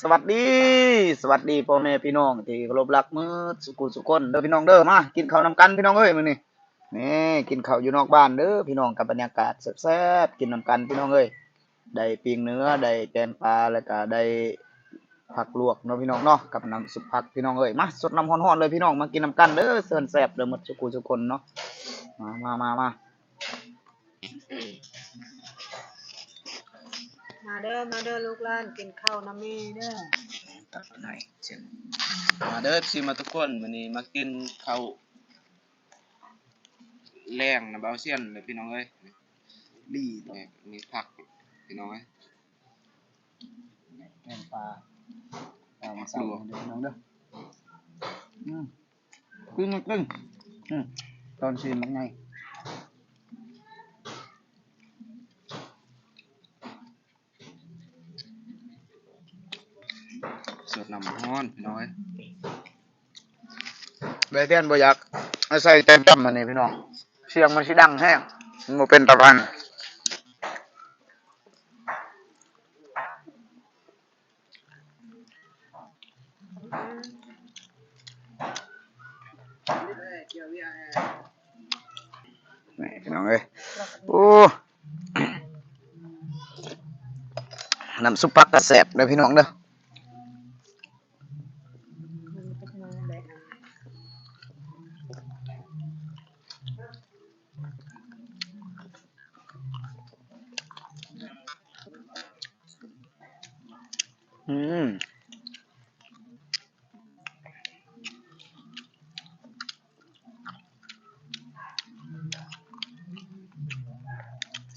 ສະຫວັດດີ ສະຫວັດດີພໍ່ແມ່ພີ່ນ້ອງທີ່ເຄົາລົບຮັກໝົດສູ່ຜູ້ສູ່ຄົນເດີພີ່ນ້ອງເດີ. ມາກິນເຂົ້ານຳກັນພີ່ນ້ອງເອີຍ ມື້ນີ້ ນີ້ກິນເຂົ້າຢູ່ນອກບ້ານເດີພີ່ນ້ອງ ກັບບັນຍາກາດແຊບໆ ກິນນຳກັນພີ່ນ້ອງເອີຍ. ໄດ້ປີ້ງເນື້ອ ໄດ້ແກງປາ ແລ້ວກະໄດ້ຜັກລວກເນາະພີ່ນ້ອງເນາະ ກັບນ້ຳຊຸບຜັກພີ່ນ້ອງເອີຍ. ມາສົດນ້ຳຮ້ອນໆເລີຍພີ່ນ້ອງ ມາກິນນຳກັນເດີ ເຊີນແຊບເດີໝົດສູ່ຜູ້ສູ່ຄົນເນາະ. ມາ ມາ ມາ ມາ ມາເດີ ມາເດີລູກຫຼານ ກິນເຂົ້ານຳແມ່ເດີ. ມາເດີ ເອັຟຊີ ມາທຸກຄົນ ມື້ນີ້ມາກິນເຂົ້າແລງນຳບ່າວຊຽນເດີພີ່ນ້ອງເອີຍ. ມີຜັກພີ່ນ້ອງເອີຍ ແກງປາ ເອົາມາໃສ່ເດີພີ່ນ້ອງເດີ. ອືມ ກິນ ກິນ ອືມ ຕອນຊີມບັກໃຫຍ່ ສົດນ້ຳຮ້ອນພີ່ນ້ອງເອີຍ. ໃບແທນບໍ່ຢາກໃຫ້ໃສ່ແຕ່ດຳອັນນີ້ພີ່ນ້ອງ ສຽງມັນຊິດັງແຮງ ມັນບໍ່ເປັນຕາຟັງ. ນີ້ພີ່ນ້ອງເອີຍ ໂອ້ ນ້ຳຊຸບຜັກກະແຊບເດີພີ່ນ້ອງເດີ. ອືມ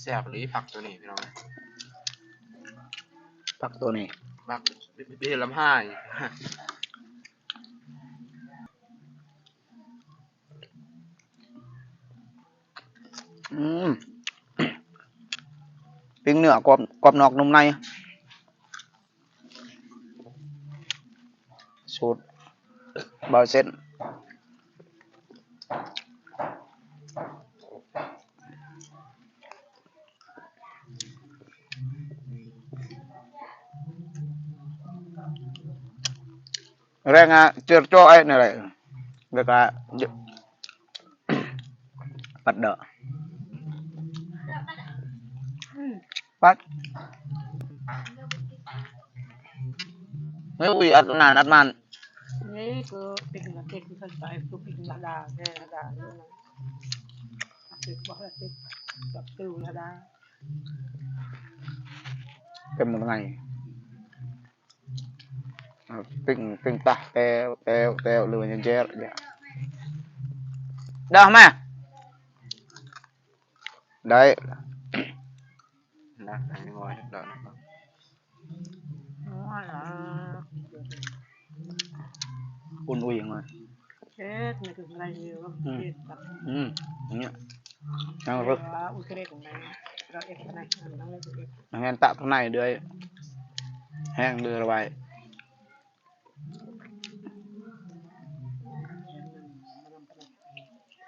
ແຊບອີ່ຫຼີຜັກໂຕນີ້ພີ່ນ້ອງ ຜັກໂຕນີ້ ຜັກເຫັດລຳໄຫ້. ອືມ ປີ້ງເນື້ອກອບ ກອບນອກນຸ່ມໃນ ສູດບ່າວເຊັນ. ແລງງານເຈີໂຈໄອ້ນີ້ແຫຼະ ແລ້ວກະ ປັດເດີ ປັດ ເຮີ້ຍ ອຸ້ຍ ອັດນານ ອັດມານ ນີ້ຄືປິງລະຕິກ ຄືໄປຄືປິງລະດາ ແດ່ລະດາ ຕິກບໍ່ລະຕິກ ຈັບຕິວລະດາ ເຕັມໝົດໄງ. ເອົາ ປີ້ງ ປີ້ງຕາແຕ້ວ ແຕ້ວ ແຕ້ວ ຫຼືວ່າແຈກ ດາວມາ ໄດ້ ນະ ອັນນີ້ບໍ່ເຮັດດອກ ອຸ່ນອຸຍຫຍັງວະ. ເຮັດໃນຄືໃນຢູ່ ອືມ ເຮັດກັບ ອືມ ອັນນີ້ ຍັງເລິກ ອຸຍເຮັດຂອງໃນ ເຮົາເຮັດໃນ ອັນນັ້ນເຮັດ ແມ່ນຕາກຂ້າງໃນເລື້ອຍ ແຫ້ງເດືອລະໄວ້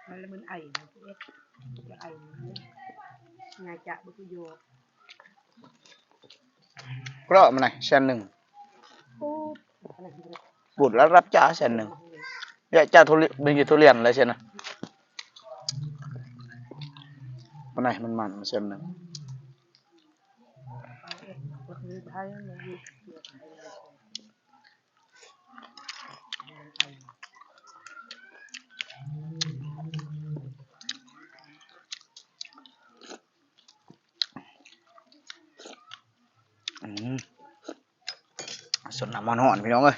ມັນລະມັນໄອນະ ເຮັດ ຈະໄອ ງາຈະບໍ່ຄືໂຍ ເພາະມັນນະ ແສນໜຶ່ງ ປູດລະຮັບຈ້າແສນໜຶ່ງ ຢາກຈ້າທຸລຽນ ເປັນກິນທຸລຽນແລ້ວຊັ້ນນະ ມັນນະ ມັນມັນແສນໜຶ່ງ. ອືມ ສົດນ້ຳຮ້ອນໆ ພີ່ນ້ອງເອີຍ.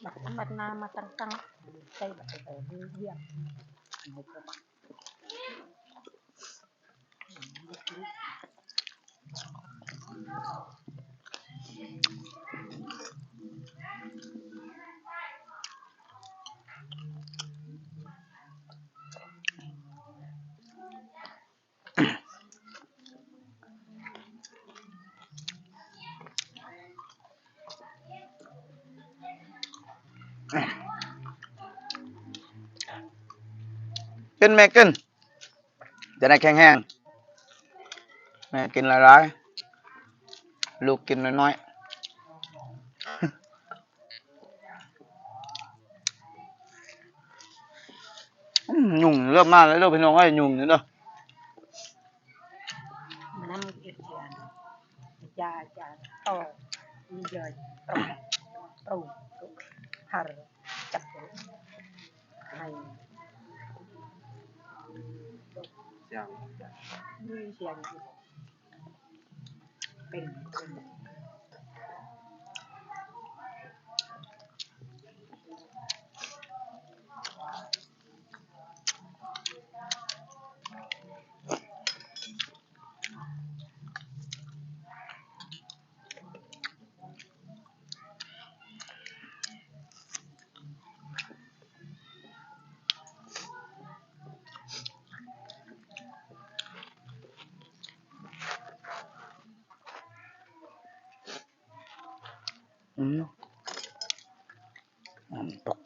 ບັດ ບັດນາມາຕັ້ງໆ ໃສ່ບັດ ເອີ ວຽກ. ອື ກິນແມ່ກິນ ຈະໄດ້ແຂງແຮງ. ແມ່ກິນຫຼາຍໆ ລູກກິນນ້ອຍໆ. ອືມ ຍຸງເລີ່ມມາແລ້ວເດີພີ່ນ້ອງເອີຍ ຍຸງນີ້ເດີ. ມັນເຮັດເທື່ອ ຈາ ຈາ ໂຕ ຍອຍ ໂຕ ໂຕ ຫາ ຈັບ ໃຫ້ ສຽງ ມີສຽງ ເປັນ ເປັນ. ອືມ ນ້ຳຕົກ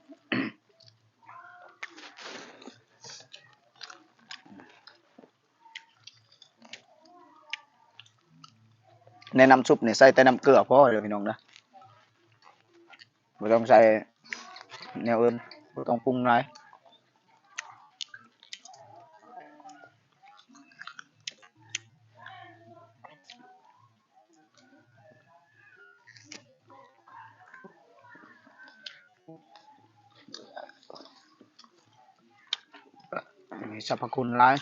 ໃນນ້ຳຊຸບນີ້ໃສ່ແຕ່ນ້ຳເກືອພໍເດີພີ່ນ້ອງເດີ ບໍ່ຕ້ອງໃສ່ແນວອື່ນ ບໍ່ຕ້ອງປຸງຫຼາຍ. ມີສັບພະຄຸນຫຼາຍ.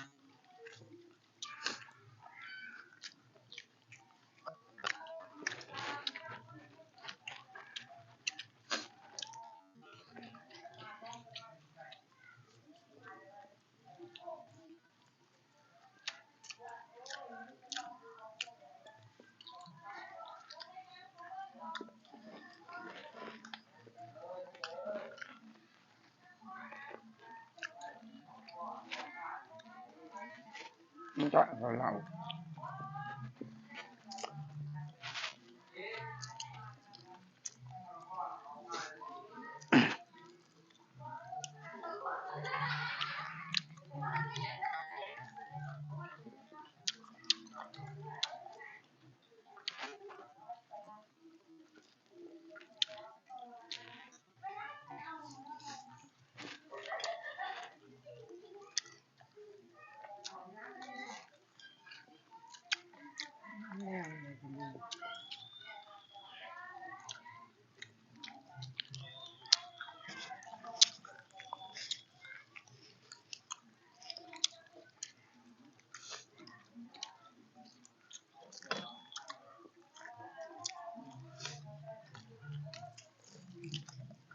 ມັນຈະເລົ່າ.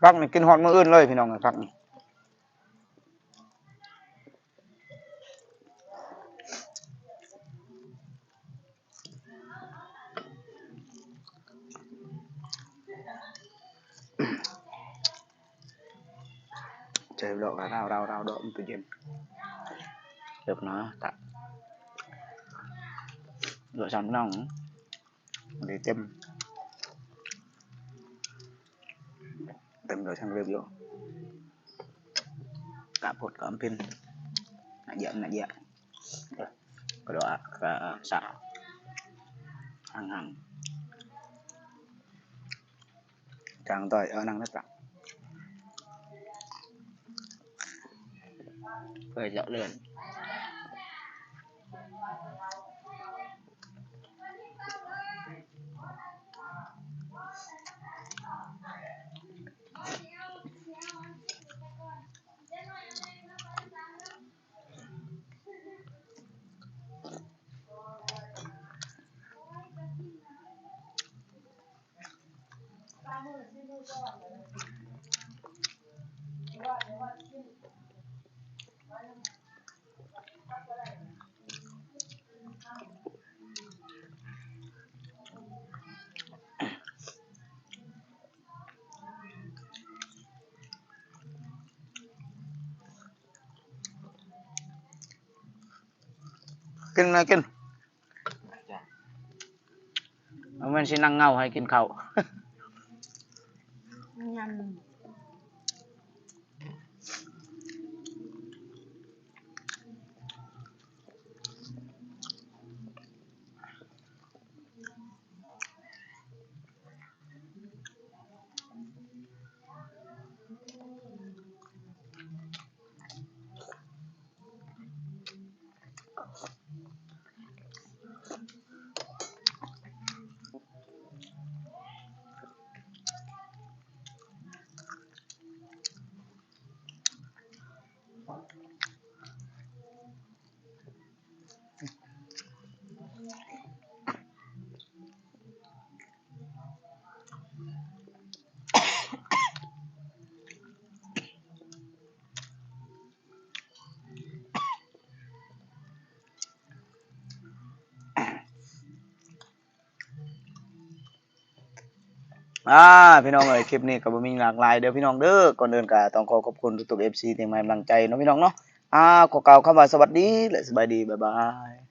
ຜັກນີ້ກິນຮອດມື້ອື່ນເລີຍພີ່ນ້ອງເອີຍ ຜັກນີ້. ໃສ່ດອກລາວ ລາວ ລາວດອກ ມັນຕູ້ເຢັນ ເລີບນະ ຕະ ເຫຼືອຊ້ຳນ້ອງ ເຕັມ ເຕັມເລີຍ ທັງເລີບຢູ່ ກະພົດກະອຳເພັນ ນະຢຽມ ນະຢຽມ ກະດອກ ກະສາ ຫັງໆ ຈາງຕ້ອຍ ເອີ ນັ່ງນະຕະ ເພື່ອຈະເລື່ອນ. ກິນແມ່ກິນ ບໍ່ແມ່ນຊິນັ່ງເຫງົາໃຫ້ກິນເຂົ້າ ຍຳ. ອ່າ ພີ່ນ້ອງເອີຍ ຄລິບນີ້ກໍບໍ່ມີຫຍັງຫຼາກຫຼາຍເດີພີ່ນ້ອງເດີ. ກ່ອນອື່ນກໍຕ້ອງຂໍຂອບຄຸນທຸກໆເອັຟຊີທີ່ມາໃຫ້ກຳລັງໃຈເນາະພີ່ນ້ອງເນາະ. ອ່າ ຂໍກ່າວຄຳວ່າສະຫວັດດີ ແລະ ສະບາຍດີ. ບາຍບາຍ.